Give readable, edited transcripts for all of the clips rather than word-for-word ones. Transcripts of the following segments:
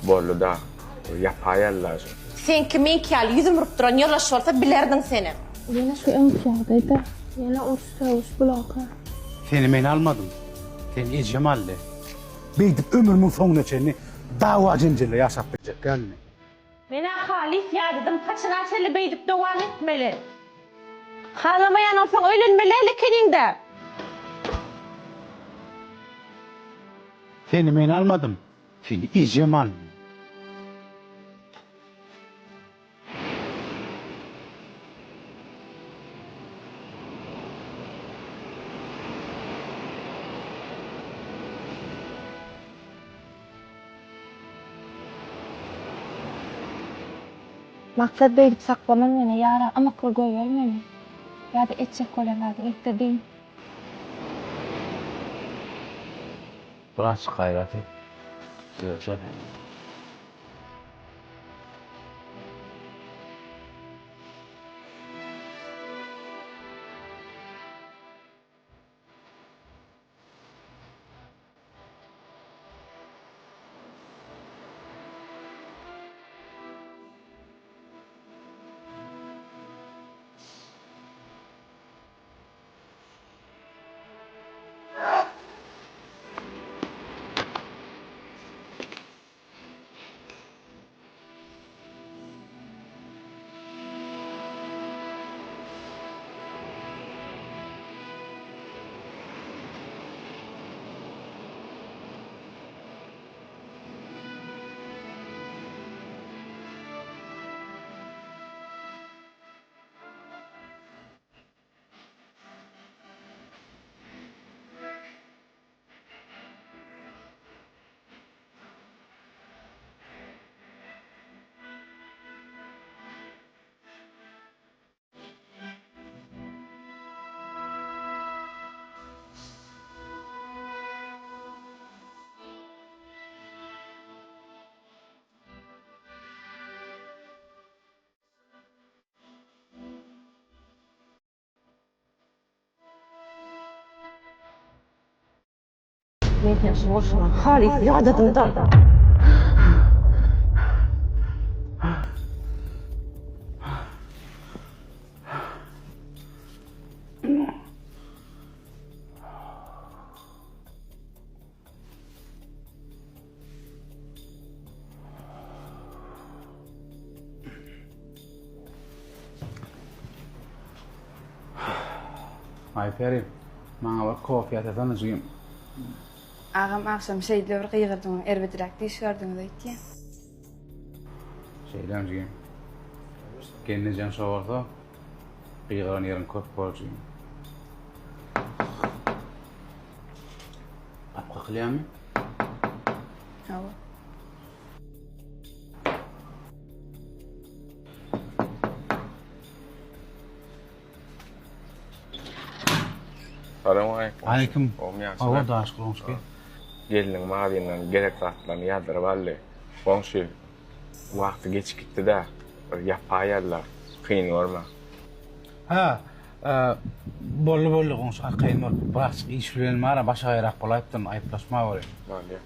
Boldy-da. Ýapaýaly-da şu. Seňki meňki ýaly ýüzüm urup duran ýoldaş bolsa bilerdiň senem. Ýene şu öňki ýagdaýda. Ýene uruş-sögüş bloka. Seni men almadym. Seni ejem aldy. Beýdip ömrümiň soňuna çenli dawa-jenjelde ýaşap biljek dälmi? Men-ä halys ýadadym, haçana çenli beýdip dowam etmeli? Halamaýan bolsaň öýlenmeli däl ekeniň-dä. Seni men almadym. Seni ejem aldy. Maksat beýdip saklama meni ýara ymykly goýber meni. Ýa-da etjek bolýan zadyňy etde dyn. Birazjyk gaýrat et. Düzeljek. Men seni şu bolşuňdan halys ýadadym-da. Aýperi, maňa bir kofe ýasasana jigim. Agam agşam şeýle bir gygyrdyňyz, erbediräk düýş gördüňiz öýtýän. Şeýlemi jigim? Gelnejeň şo bolsa, gygyran ýeriň köp bor jigim. Gapy kakylýarmy? Hawa. Salam aleýkum. Aleýkum. Gowmy ýagşylar? Hawa, daş goňşy. Gelniň magazyndan gerek zatlaryny ýazdyryp aldy. Goňşy, wagty geçip gitdi-dä. Bir ýapaýarlar. Kyn görme. Hä, boldy, boldy goňşy, arkaýyn bol. Birazjyk iş bilen bar-a, başagaýrak bolaýypdyryn, aýyplaşmaweri. Bolýa.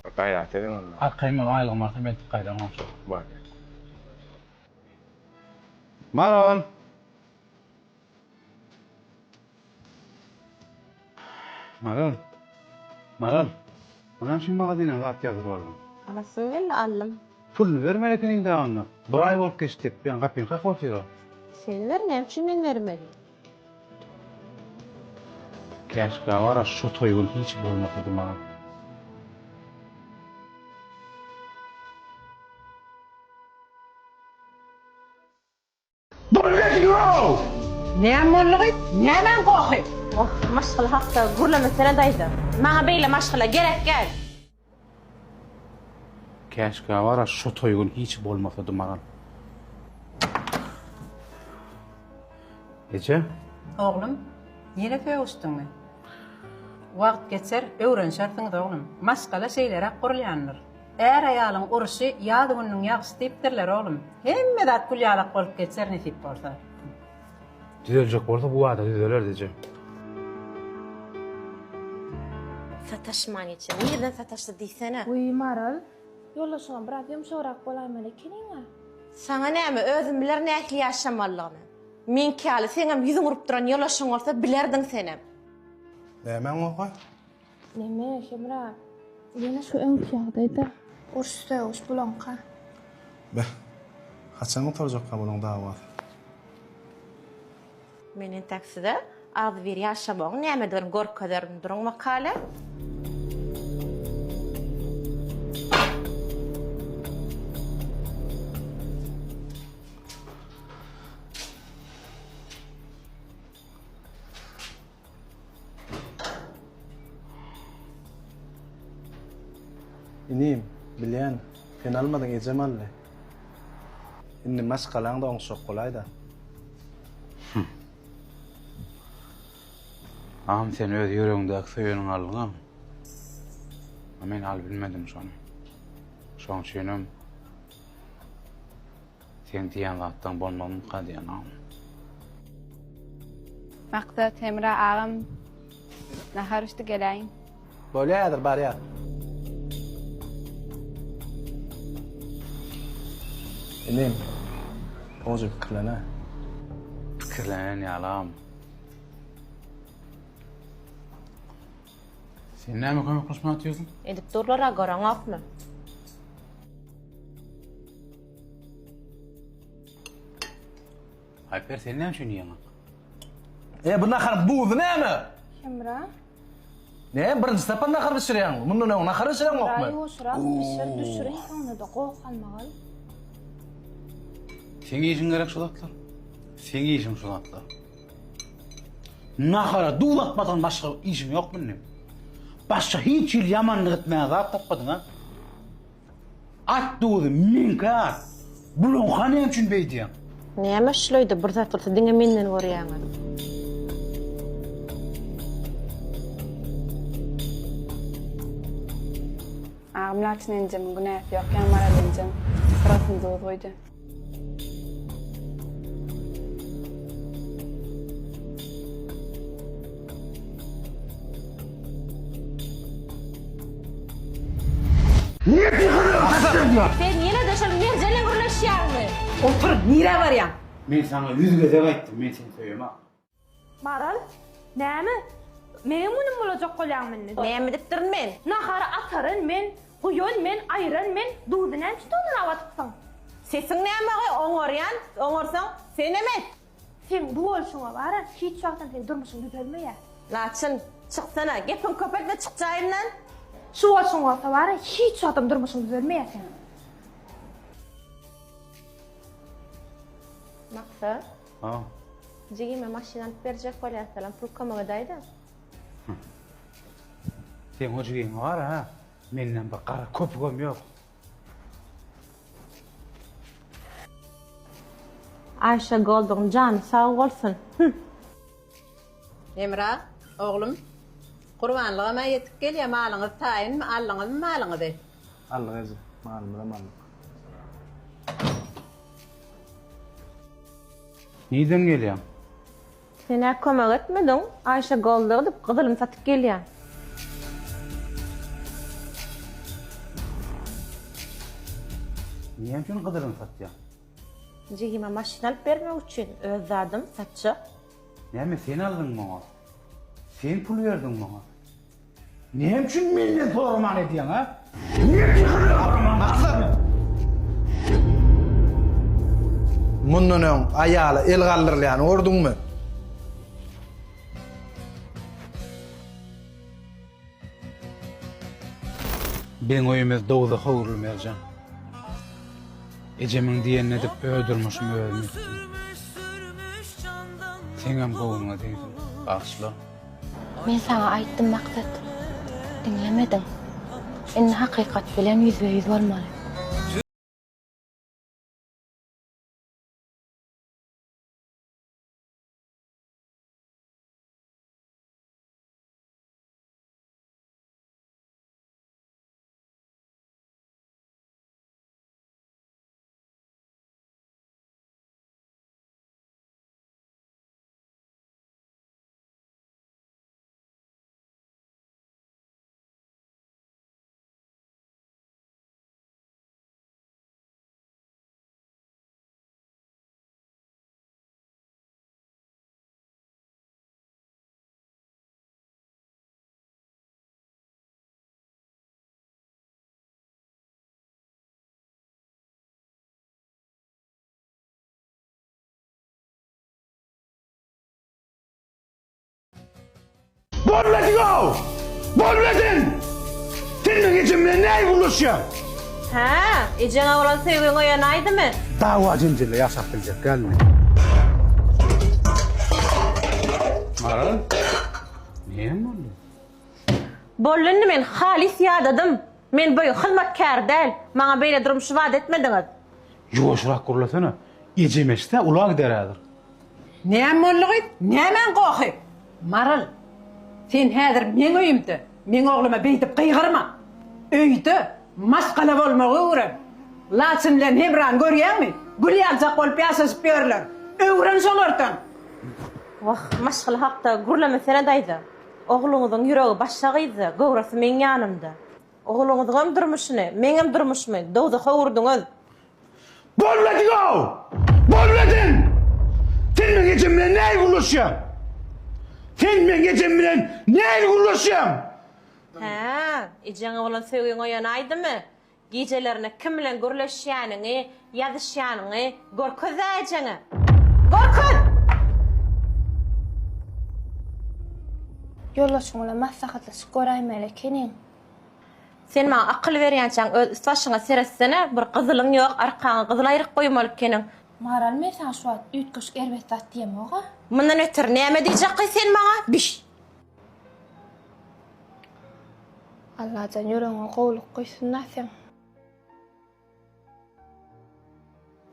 Bir gaýrat ediň onda. Arkaýyn bol, aýlygym alsam eltip gaýdaryn goňşy. Bolýa. Maral! Maral! Maral! Bu näme üçin magazyna zat ýazdyryp aldyň? Alasym geldi, aldym. Puluny bermeli ekeniň dagy onda. Bir aý bolup geçdi, ýa gapyny kakyp otyr-a. Sen ber, näme üçin men bermeli? Käşgä bar-a şo toý gün hiç bolmasady maňa. Näme boldy gyz? Nämäň gohy? Wah, maşgala hakda gürlemesene daýza. Maňa beýle maşgala gerek däl. Käşgä bar-a şo toý gün hiç bolmasady Maral. Eje? Oglum, ýene sögüşdiňmi? Wagt geçer, öwrenişersiňiz oglum. Maşgala şeýleräk gurulýandyr. Är-aýalyň urşy ýaz gününiň ýagşy diýipdirler, oglum. Hemme zat gül ýalak bolup geçer nesip bolsa. Düzeljek bolsa bu wada düzelerdi eje. Sataşman geçen. Nirden sataşdy diýsene. Wiý Maral. Ýoldaşyňam biraz ýumşagrak bolaýmaly ekeniň-ä. Saňa näme, özüm bilerin nähili ýaşamalydygyny. Meňki ýaly seňem ýüzüň urup duran ýolaşyň bolsa bilerdiň senem. Nämäň gohy? Neme, Hemra, ýene şu öňki ýagdaý-da. Uruş-sögüş bulaňka. Beh, haçan gutarjakka bulaň dawasy? Men entäk size agzybir ýaşamagyň nämedigini görkezerin, duruň makale. Inim, bilýän, sen almadyň, ejem aldy. Indi maşgalaň-da oňşuk bolaý-da. Hum. Agam sen öz ýüregiňdäki söýeniňi aldyňam. A men alybilmedim şony. Şoň üçinem seň diýýän zatlaň bolmazmyka diýýän agam. Maksat, Hemra agam nahar üsti geläýiň. Bolýa häzir barýas. Inim, gowja pikirlen-ä. Pikirlenen ýalam. Sen näme kömekleşmän otyrsyň? Edip durlar-a göreňokmy? Aýper sen näme üçin iýeňok? E bu naharyň duzy näme? Hemra. Näme birinji sapar nahar bişirýäňmi? Mundan öň nahar bişireňokmy? Hemra ýuwaşrak bişir, düşüriň soňuna-da goh almagal. Seň işiň gerek şu zatlar. Seň işiň şu zatlar. Nahara duz atmasaň başga işiň ýokmy indi? Başga hiç hili ýamanlyk etmäge zat tapmadyň a? At duzy meňkä at. Bulaňka näme üçin beýdýäň? Näme şul öýde bir zat bolsa diňe menden görýäňiz. Agam Laçyn enjemiň günäsi ýok ýa Maral enjem bir gasym duz guýdy. Sen ýene-de şol Merjenle gürleşýäňmi? Otur, nirä barýaň? Men saňa ýüz gezek aýtdym, men seni söýemok. Maral, näme? Meňem günüm bolajak bolýaňmy indi? Näme edipdirin men? Nahary ataran men, guýan men, aýran men, duzy näme üçin tozanap atypsyň? Sesiň näme-aý, oňarýan, oňarsaň, senem et! Seň bu bolşuňa bar-a, hiç wagtam seň durmuşyň düzelmeýär. Laçyn, çyksana, gepiňi köpeltme, çyk jaýymdan! Şu bolşuň bolsa bar-a, hiç wagtam durmuşyň düzelmeýär seň. Maksat. Ha. Jigime maşyn alyp berjek bolýas salam pul kömek edäýdä. Seň o jigiň bar ha. Menden bir gara köpügem ýok. Aýşa Golduň jany sag bolsun. Hüm. Hemra, oglum, gurbanlygam-a ýetip gelýär, malyňyz taýynmy, aldyňyzmy malyňyzy? Aldyk eje, malymyzam aldyk. Nirden gelýäň? Sen-ä kömek etmediň, Aýşa Golda gidip gyzylymy satyp gelýän. Näme üçin gyzylyňy satýaň? Jigime maşyn alyp bermek üçin öz zadym satjak. Näme sen aldyň muňa? Sen pul berdiň muňa. Näme üçin menden soraman edýäň, a? Maksat! Mundan öň aýala el galdyrylýany gördüňmi? Biziň öýümiz dowzaha öwrüldi, Merjen. Ejemiň diýenini edip öz durmuşymy özüm ýykdym. Seňem göwnüňe degdim. Bagyşla. Men saňa aýtdym Maksat. Diňlemediň. Indi hakykat bilen ýüzbe-ýüz bolmaly. Bolmady-ow! Bolmadyn! Sen meň ejem bilen näme gürleşýäň? Hä, ejeňe bolan söýgiň oýanaýdymy? Dawa-jenjelde ýaşap biljek däl men. Maral, näme boldy? Boldy indi men halys ýadadym. Men bu öýüň hyzmatkäri däl. Maňa beýle durmuşy wada etmediňiz. Ýuwaşrak gürlesene. Ejem eşitse ula gider häzir. Näme boldy gyz? Nämäň gohy? Maral, sen häzir meň öýümde, meň ogluma beýdip gygyrma. Öýde maşgala bolmagy öwren. Laçyn bilen Hemrany görýäňmi? Gül ýaljak bolup ýaşaşyp ýörler. Öwren şolardan. Wah, maşgala hakda gürlemesene daýza. Ogluňyzyň ýüregi başga gyzda, göwresi meň ýanymda. Ogluňyzyňam durmuşyny, meňem durmuşymy dowzaha öwürdiňiz. Bolmadyg-ow! Bolmadyn! Sen meň ejem bilen nähili gürleşýäň? Sen meň ejem bilen nähili gürleşýäň? Hä, ejeňe bolan söýgiň oýanaýdymy? Gijelerine kim bilen gürleşýäniňi, ýazyşýanyňy görkez-dä ejeňe! Görkez! Ýoldaşyň bilen maslahatlaşyp göräýmeli ekeniň. Sen maňa akyl berýänçäň öz üst-başyňa seretsene, bir gyzylyň ýok, arkaňa gyzyl aýryk goýmaly ekeniň. Maral men saňa şu wagt üýtgeşik erbet zat diýemog-a. Mundan ötri näme diýjek gyz sen maňa? Biş! Allajan ýüregiňe gowulyk guýsun-da seň.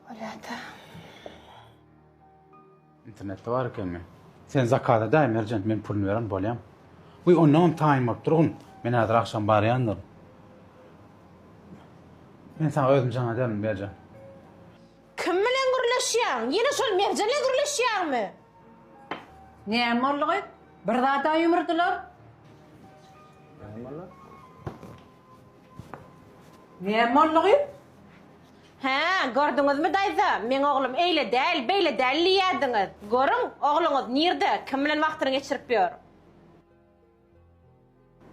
Bolýa-da. Internetde bar ekenmi? Sen zakaz edäý Merjen, men puluny beren bolýam. Wiý, onnoňam taýyn bolup durgun. Men häzir agşam barýandyryn. Men saňa özüm jaň ederin, Merjen. Kim bilen gürleşýäň? Ýene şol Merjen bilen gürleşýäňmi? Näme boldy gyz? Bir zada ýumurdylar. Näme boldy? Näme boldy gyz? Hä, gördüňizmi daýza, meň oglum eýle däl, beýle däl diýýärdiňiz. Görüň, ogluňyz nirde, kim bilen wagtyny geçirip ýör.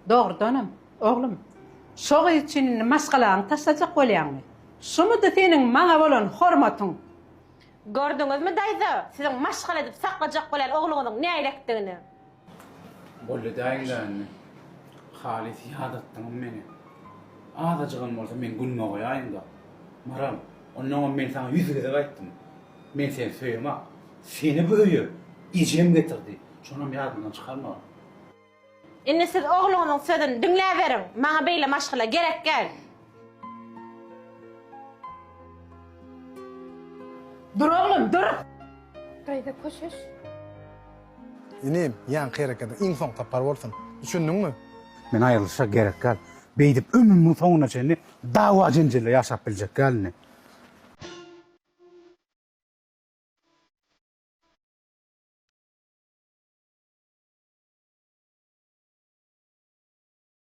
Dogrudanam, oglum, şo gyz üçin indi maşgalaňy taşlajak bolýaňmy? Şumudy seniň maňa bolan hormatyň? Gördüňizmi daýza, siziň maşgala edip saklajak bolýan ogluňyzyň näýlekdigini? Boldy däýiň-dä indi. Halys ýadatdyňyz meni. Azajygam bolsa meň günüme goýaýyň-da. Maral, onnoňam men saňa ýüz gezek aýtdym. Men seni söýemok. Seni bu öýe ejem getirdi. Şonam ýadyňdan çykarma. Indi siz ogluňyzyň sözüni diňläberiň. Maňa beýle maşgala gerek däl. Dur oglum, dur! Daýza köşeş. Inim, ýaňky herekediň iň soňky sapar bolsun. Düşündiňmi? Men aýrylyşa gerek däl. Beýdip ömrümiň soňuna çenli dawa-jenjelde ýaşap biljek däl indi.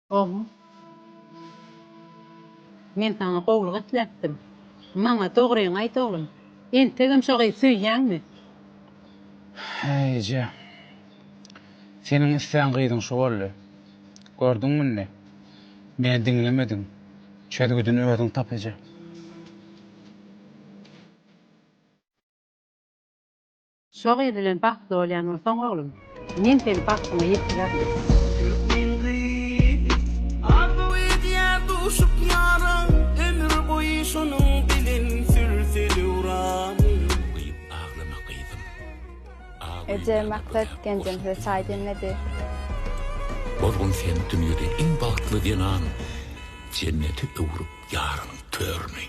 Oglum, men saňa gowulyk isläpdim. Maňa dogryňy aýt, oglum. Entegem şo gyzy söýýäňmi? Äý, eje. Seniň islän gyzyň şu boldy. Gördüňmi indi? Meni diňlemediň. Çözgüdini özüň tap, eje. Şo gyz bilen bagtly bolýan bolsaň oglum, men seni bagtyňa ýetirerin. Türkmen gyzy arzuw edýär duşup ýara, Ömür boýy şonuň bilen sürse döwrany. Gyýyp aglama gyzym. Aw Eje, öýünde Maksat, kösäp genjem size goşgy çaý demledi. Bolgun sen dünýede iň bagtly zenan, Jennete öwrüp ýaryň törüni.